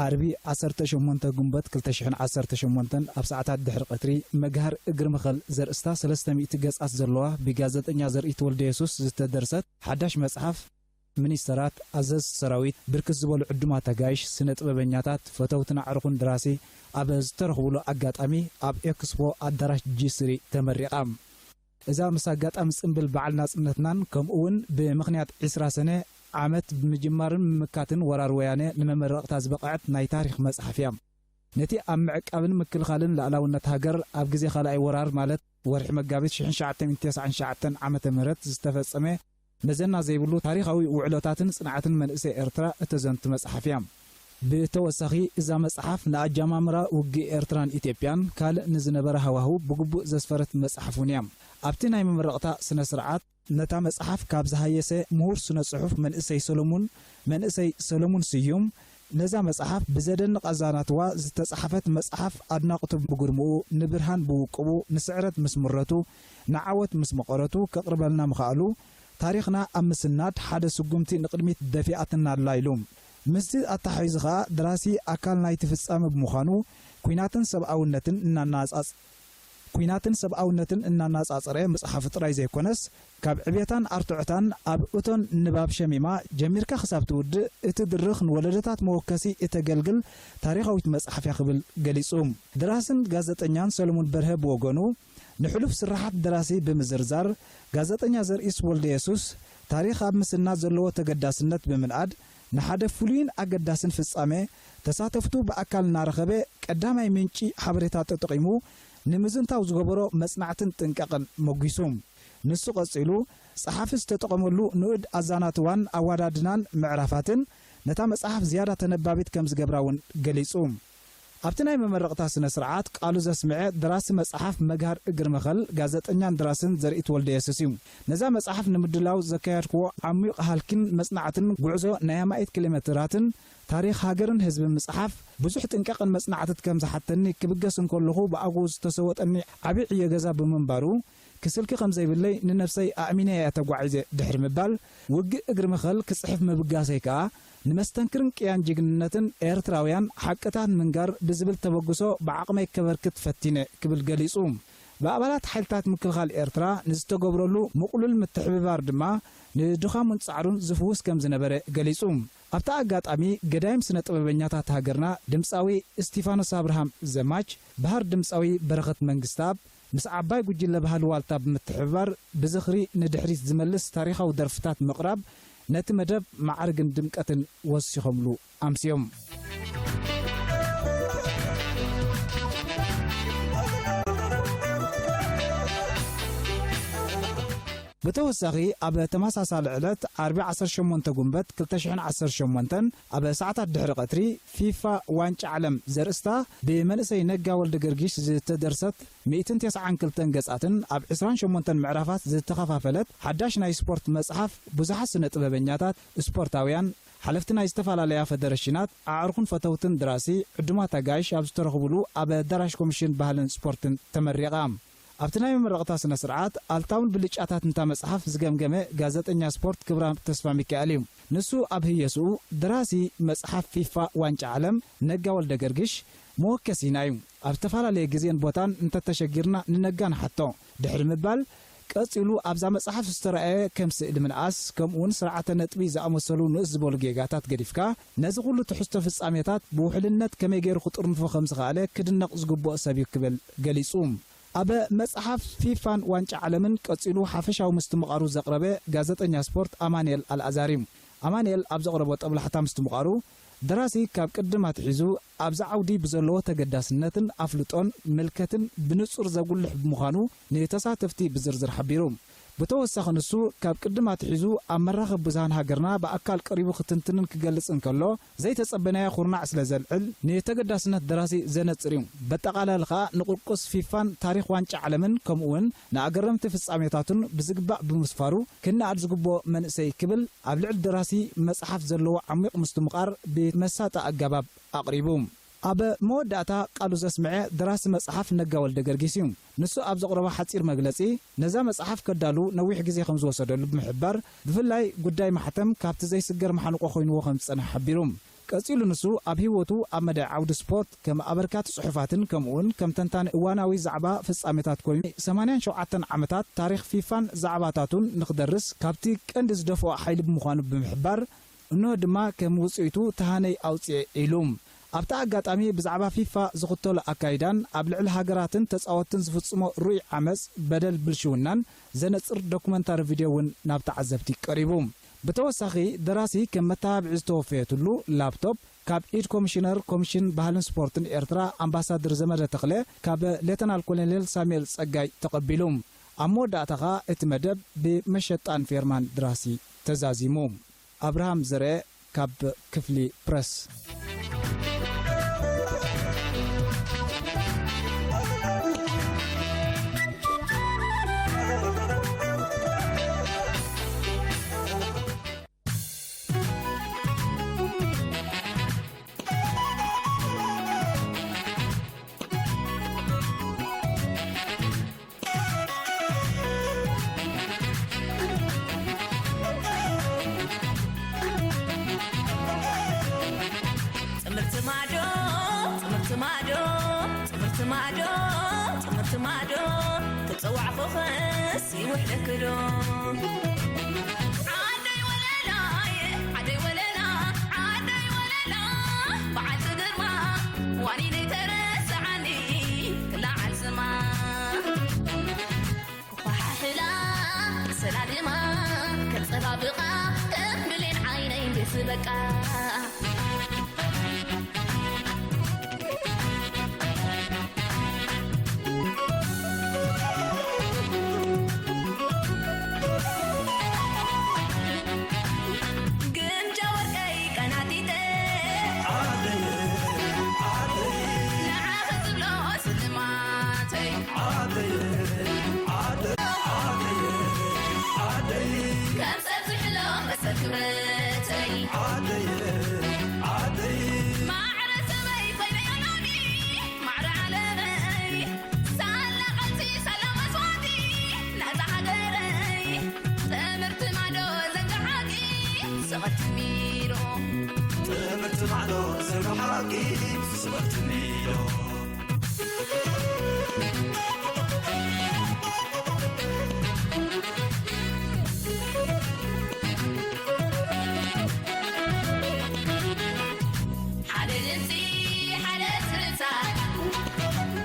ዓርቢ ዓሰርተ ሸሞንተ ግንቦት ክልተ ሽሕን ዓሰርተ ሸሞንተን ኣብ ሰዓታት ድሕሪ ቀትሪ መግሃር እግሪ መኸል ዘርእስታ ሰለስተ ሚእቲ ገጻት ዘለዋ ብጋዜጠኛ ዘርኢ ተወልደ የሱስ ዝተደርሰት ሓዳሽ መጽሓፍ፣ ሚኒስተራት፣ ኣዘዝቲ ሰራዊት፣ ብርክት ዝበሉ ዕዱማት ኣጋይሽ፣ ስነ ጥበበኛታት፣ ፈተውትን ኣዕሩኽን ደራሲ ኣብ ዝተረኽቡሉ ኣጋጣሚ ኣብ ኤክስፖ ኣዳራሽ ጂ ስሪ ተመሪቓ። እዛ ምስ ኣጋጣሚ ጽምብል በዓል ናጽነትናን ከምኡ እውን ብምኽንያት ዕስራ ሰነ ዓመት ብምጅማርን ምምካትን ወራር ወያነ ንመመረቕታ ዝበቕዐት ናይ ታሪኽ መጽሓፍ እያ። ነቲ ኣብ ምዕቃብን ምክልኻልን ልኣላውነት ሃገር ኣብ ግዜ ካልኣይ ወራር ማለት ወርሒ መጋቢት ሽሕን ትሽዓተ ሚእትን ተስዓን ትሽዓተን ዓመተ ምህረት ዝተፈጸመ መዘና ዘይብሉ ታሪኻዊ ውዕሎታትን ጽንዓትን መንእሰይ ኤርትራ እተዘንቱ መጽሓፍ እያ። ብተወሳኺ እዛ መጽሓፍ ንኣጀማምራ ውግእ ኤርትራን ኢትዮጵያን ካልእ ንዝነበረ ሃዋህው ብግቡእ ዘስፈረት መጽሓፍ እውን እያ። ኣብቲ ናይ መመረቕታ ስነ ስርዓት ነታ መጽሓፍ ካብ ዝሃየሰ ምሁር ስነ ጽሑፍ መንእሰይ ሰሎሙን መንእሰይ ሰሎሙን ስዩም ነዛ መጽሓፍ ብዘደንቕ ኣዛናትዋ ዝተጻሕፈት መጽሓፍ ኣድናቕቱ ብግርምኡ ንብርሃን ብውቅቡ ንስዕረት ምስ ምረቱ ንዓወት ምስ መቐረቱ ከቕርበልና ምኽኣሉ ታሪኽና ኣብ ምስናድ ሓደ ስጉምቲ ንቕድሚት ደፊኣትና ኣላ ኢሉ። ምስቲ ኣተሓሒዙ ከኣ ደራሲ ኣካል ናይቲ ፍጻመ ብምዃኑ ኲናትን ሰብኣውነትን እናነጻጽ ኲናትን ሰብኣውነትን እናነጻጸረ ምጽሓፉ ጥራይ ዘይኮነስ፣ ካብ ዕብየታን ኣርትዖታን ኣብ እቶን ንባብ ሸሚማ ጀሚርካ ክሳብ ትውድእ እትድርኽ ንወለዶታት መወከሲ እተገልግል ታሪኻዊት መጽሓፍ እያ ክብል ገሊጹ። ደራስን ጋዜጠኛን ሰለሙን በርሀ ብወገኑ፣ ንሕሉፍ ስርሓት ደራሲ ብምዝርዛር፣ ጋዜጠኛ ዘርኢስ ወልደየሱስ ታሪኽ ኣብ ምስናድ ዘለዎ ተገዳስነት ብምንኣድ፣ ንሓደ ፍሉይን ኣገዳስን ፍጻመ ተሳተፍቱ ብኣካል እናረኸበ ቀዳማይ ምንጪ ሓበሬታ ተጠቒሙ ንምዝንታው ዝገበሮ መጽናዕትን ጥንቃቕን መጒሱ። ንሱ ቀጺሉ፣ ጸሓፊ ዝተጠቐመሉ ንኡድ ኣዛናትዋን ኣዋዳድናን ምዕራፋትን ነታ መጽሓፍ ዝያዳ ተነባቢት ከም ዝገብራ እውን ገሊጹ። ኣብቲ ናይ መመረቕታ ስነ ስርዓት ቃሉ ዘስምዐ ደራሲ መጽሓፍ መግሃር እግሪ መኸል ጋዜጠኛን ደራስን ዘርኢት ወልደየሱስ እዩ። ነዛ መጽሓፍ ንምድላው ዘካየድክዎ ዓሚቕ ሃልኪን መጽናዕትን ጉዕዞ ናይ ኣማኢት ኪሎ ሜትራትን ታሪኽ ሃገርን ህዝብን ምጽሓፍ ብዙሕ ጥንቃቕን መጽናዕትት ከም ዝሓተኒ ክብገስ እንከለኹ ብኣግኡ ዝተሰወጠኒ ዓቢ ዕዮ ገዛ ብምንባሩ ክስልኪ ከም ዘይብለይ ንነብሰይ ኣእሚነ እየ ተጓዒዘ ድሕሪ ምባል፣ ውግእ እግሪ መኸል ክጽሕፍ ምብጋሰይ ከኣ ንመስተንክርን ቅያን ጅግንነትን ኤርትራውያን ሓቅታት ምንጋር ብዝብል ተበግሶ ብዓቕመይ ከበርክት ፈቲነ ክብል ገሊጹ። ብኣባላት ሓይልታት ምክልኻል ኤርትራ ንዝተገብረሉ ምቕሉል ምትሕብባር ድማ ንድኻሙን ጻዕሩን ዝፍውስ ከም ዝነበረ ገሊጹ። ኣብቲ ኣጋጣሚ ገዳይም ስነ ጥበበኛታት ሃገርና ድምጻዊ እስቲፋኖስ ኣብርሃም ዘማች፣ በሃር ድምጻዊ በረኸት መንግስተኣብ፣ ምስ ዓባይ ጉጅለ ባህሊ ዋልታ ብምትሕብባር ብዝኽሪ ንድሕሪት ዝመልስ ታሪኻዊ ደርፍታት ምቕራብ ነቲ መደብ ማዕርግን ድምቀትን ወሲኾምሉ ኣምስዮም። ብተወሳኺ ኣብ ተመሳሳሊ ዕለት ዓርቢ ዓሰርተ ሸሞንተ ጉንበት ክልተ ሽሕን ዓሰርተ ሸሞንተን ኣብ ሰዓታት ድሕሪ ቀትሪ ፊፋ ዋንጫ ዓለም ዘርእስታ ብመንእሰይ ነጋ ወልደ ገርጊሽ ዝተደርሰት ሚእትን ተስዓን ክልተን ገጻትን ኣብ ዕስራን ሸሞንተን ምዕራፋት ዝተኸፋፈለት ሓዳሽ ናይ ስፖርት መጽሓፍ ብዙሓት ስነ ጥበበኛታት፣ ስፖርታውያን፣ ሓለፍቲ ናይ ዝተፈላለያ ፈደረሽናት፣ ኣዕሩኽን ፈተውትን ደራሲ፣ ዕዱማት ኣጋይሽ ኣብ ዝተረኽቡሉ ኣብ ኣዳራሽ ኮሚሽን ባህልን ስፖርትን ተመሪቓ። ኣብቲ ናይ መመረቕታ ስነ ስርዓት ኣልታውን ብልጫታት ንታ መጽሓፍ ዝገምገመ ጋዜጠኛ ስፖርት ክብራም ተስፋ ሚካኤል እዩ። ንሱ ኣብ ህየስኡ ደራሲ መጽሓፍ ፊፋ ዋንጫ ዓለም ነጋ ወልደ ገርግሽ መወከሲና እዩ። ኣብ ዝተፈላለየ ግዜን ቦታን እንተተሸጊርና ንነጋ ንሓቶ ድሕሪ ምባል፣ ቀጺሉ ኣብዛ መጽሓፍ ዝተራእየ ከም ስእሊ ምንኣስ ከምኡውን ስርዓተ ነጥቢ ዝኣመሰሉ ንእስ ዝበሉ ጌጋታት ገዲፍካ ነዚ ኩሉ ትሕዝቶ ፍጻሜታት ብውሕልነት ከመይ ገይሩ ክጥርንፎ ከም ዝኸኣለ ክድነቕ ዝግብኦ ሰብ እዩ ክብል ገሊጹ። ኣብ መጽሓፍ ፊፋን ዋንጫ ዓለምን ቀጺሉ ሓፈሻዊ ምስትምቓሩ ዘቕረበ ጋዜጠኛ ስፖርት ኣማንኤል ኣልኣዛር እዩ። ኣማንኤል ኣብ ዘቕረቦ ጠብላሕታ ምስትምቓሩ፣ ደራሲ ካብ ቅድም ኣትሒዙ ኣብዚ ዓውዲ ብዘለዎ ተገዳስነትን ኣፍልጦን ምልከትን ብንጹር ዘጉልሕ ብምዃኑ ንተሳተፍቲ ብዝርዝር ሓቢሩ። ብተወሳኺ ንሱ ካብ ቅድም ኣትሒዙ ኣብ መራኸቢ ብዙሃን ሃገርና ብኣካል ቀሪቡ ክትንትንን ክገልጽ እንከሎ፣ ዘይተጸበናዮ ኩርናዕ ስለ ዘልዕል ንተገዳስነት ደራሲ ዘነጽር እዩ። በጠቓላሊ ኸኣ ንቁርቁስ ፊፋን ታሪኽ ዋንጫ ዓለምን ከምኡውን ንኣገረምቲ ፍጻሜታቱን ብዝግባእ ብምስፋሩ ክነኣድ ዝግብኦ መንእሰይ ክብል ኣብ ልዕሊ ደራሲ መጽሓፍ ዘለዎ ዓሚቕ ምስትምቓር ብመሳጢ ኣገባብ ኣቕሪቡ። ኣብ መወዳእታ ቃሉ ዘስምዐ ደራሲ መጽሓፍ ነጋ ወልደ ገርጊስ እዩ። ንሱ ኣብ ዘቕረቦ ሓጺር መግለጺ፣ ነዛ መጽሓፍ ከዳሉ ነዊሕ ግዜ ከም ዝወሰደሉ ብምሕባር፣ ብፍላይ ጉዳይ ማሕተም ካብቲ ዘይስገር መሓንቆ ኮይንዎ ከም ዝጸንሐ ሓቢሩ። ቀጺሉ ንሱ ኣብ ህይወቱ ኣብ መዳይ ዓውዲ ስፖርት ከም ኣበርካቲ ጽሑፋትን ከምኡውን ከም ተንታኒ እዋናዊ ዛዕባ ፍጻሜታት ኮይኑ ሰማንያን ሸውዓተን ዓመታት ታሪኽ ፊፋን ዛዕባታቱን ንኽደርስ ካብቲ ቀንዲ ዝደፍኦ ሓይሊ ብምዃኑ ብምሕባር፣ እንሆ ድማ ከም ውጽኢቱ ተሃነይ ኣውጽኤ ኢሉ። ኣብቲ ኣጋጣሚ ብዛዕባ ፊፋ ዝኽተሎ ኣካይዳን ኣብ ልዕሊ ሃገራትን ተጻወትን ዝፍጽሞ ርኡይ ዓመጽ፣ በደል ብልሽውናን ዘነጽር ዶኩመንታሪ ቪድዮ እውን ናብ ተዓዘብቲ ቀሪቡ። ብተወሳኺ ደራሲ ከም መተባብዒ ዝተወፈየትሉ ላፕቶፕ ካብ ኢድ ኮሚሽነር ኮሚሽን ባህልን ስፖርትን ኤርትራ ኣምባሳደር ዘመደ ተኽለ ካብ ሌተናል ኮሎኔል ሳሙኤል ጸጋይ ተቐቢሉ። ኣብ መወዳእታ ኸኣ እቲ መደብ ብመሸጣን ፌርማን ደራሲ ተዛዚሙ። ኣብርሃም ዘርኤ ካብ ክፍሊ ፕረስ። ትምህርቲ ማዶ፣ ትምህርቲ ማዶ፣ ትምህርቲ ማዶ፣ ትምህርቲ ማዶ፣ ክጽዋዕ ኮኸስ ይውሕደክዶ። ዓደይ ወለላይ፣ ዓደይ ወለላ፣ ዓደይ ወለላ፣ በዓልቲ ግርማ፣ ዋኒነይ ተረስዓኒ፣ ክለዓል ስማ። ኳሓሕላ፣ ሰላድማ፣ ከጸባብቓ፣ ከም ብሌን ዓይነይ ምስ በቃ። ግምጃ ወርቀይ ቀናጢጠ፣ ዓደየ፣ ዓደየ። ንዓኺ ዝብሎ ስልማተይ፣ ዓደየ፣ ዓደየ፣ ዓደየ፣ ዓደየ። ከም ሰብ ዝሕሎ መሰል ክብረተይ፣ ዓደየ፣ ዓደየ። ማዕረ ሰበይ ኮይነዮ ሎሚ፣ ማዕረ ዓለመይ። ሳላ ቃልሲ፣ ሳላ መስዋእቲ፣ ናጻ ሃገረይ። ትምህርቲ ማዶ ዘንግሓቂ፣ ስቕርቲ ሚዶ። ትምህርቲ ማዶ ዘንግሓቂ፣ ስቕርቲ ሚዶ። ሓደ ድምፂ፣ ሓደ ትርታ፣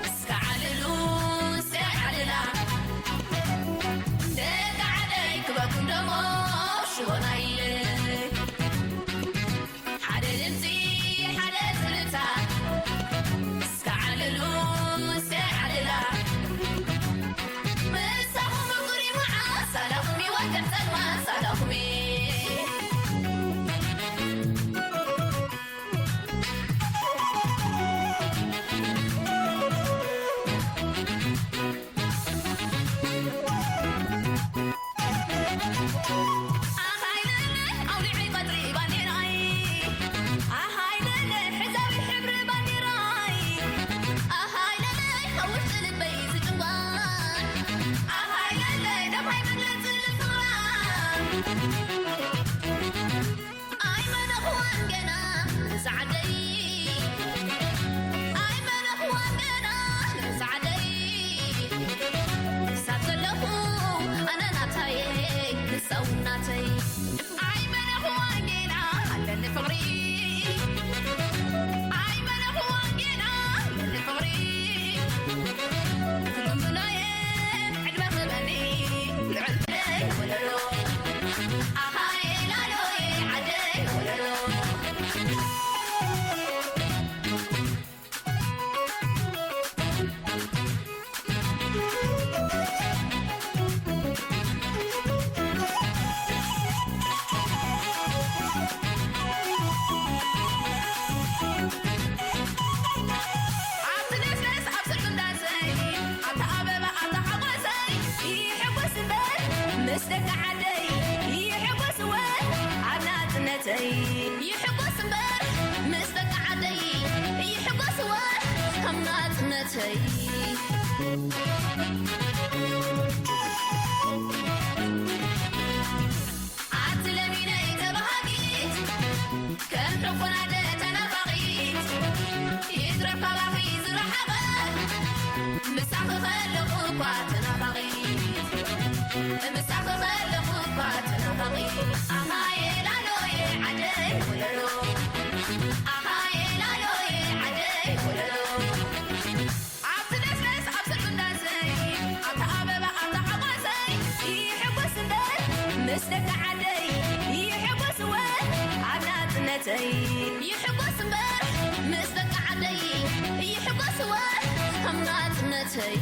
እስከ ዓልሉ፣ እስከ ዓልላ። ደቂ ዓደይ ክበኩም ደሞ ሽቦና ኢለ። ሓደ ድምፂ፣ ሓደ ትርታ፣ እስከ ዓልሉ፣ እስከ ዓልላ። ምሳኹም ምቁር እዩ መዓስ፣ ሳላኹም ይወግሕ ጸልማት፣ ሳላኹም እዩ። ኣሃይለለ ኣውሊዐይ ቀጽሪ ባንዴራይ፣ ኣሃይለለ ሕዛዊ ሕብሪ ባንዴራይ፣ ኣሃይለለ ካብ ውሽጢ ልበይ ዝጭንጓ፣ ኣሃይለለ ደምሃይ መግለጺ ፍቕራ። ኣይመነኽዋን ገና ነዛ ዓደይ፣ ኣይመነኽዋን ገና ነዛ ዓደይ። ክሳብ ዘለኹ ኣነ ናታየ፣ ንሳ እውን ናተይ። ኣይመነኽዋን ገና ኣለኒ ፍቕሪ፣ ኣይመነኽዋን ገና ኣለኒ ፍቕሪ። ክልምኖየ ዕድመ ክበኒ ልዕልተይ ወለሎ። ኣብቲ ነስነስ ኣብ ስርሑ እንዳሰይ፣ ኣብታ ኣበባ ኣብታ ሓጎሰይ፣ ይሕጎስ እምበር ምስ ደቂ ዓደይ፣ ይሕጎስ እወ ኣብ ናጽነተይ። ይሕጎስ እምበር ምስ ደቂ ዓደይ፣ ይሕጎስ እወ ኣብ ናጽነተይ። ኣቲ ለሚነይ ተባሃጊት፣ ከም ሕቆና ደቂ ከለኹ እኳ ተናፋቒ፣ ምሳኺ ከለኹ እኳ ተናፋቒ። ኣሃየ ላሎየ ዓደይ ወለሎ፣ ኣሃየ ላሎየ ዓደይ ወለሎ። ኣብቲ ደስደስ ኣብ ስርጉን ዳንሰይ፣ ኣብታ ኣበባ ኣብታ ሓጓሰይ፣ ይሕጎስ እምበር ምስ ደቂ ዓደይ፣ ይሕጎስ እወ ኣብ ናጽነተይ። ይሕጎስ እምበር ምስ ደቂ ዓደይ፣ ይሕጎስ እወ ኣብ ናጽነተይ።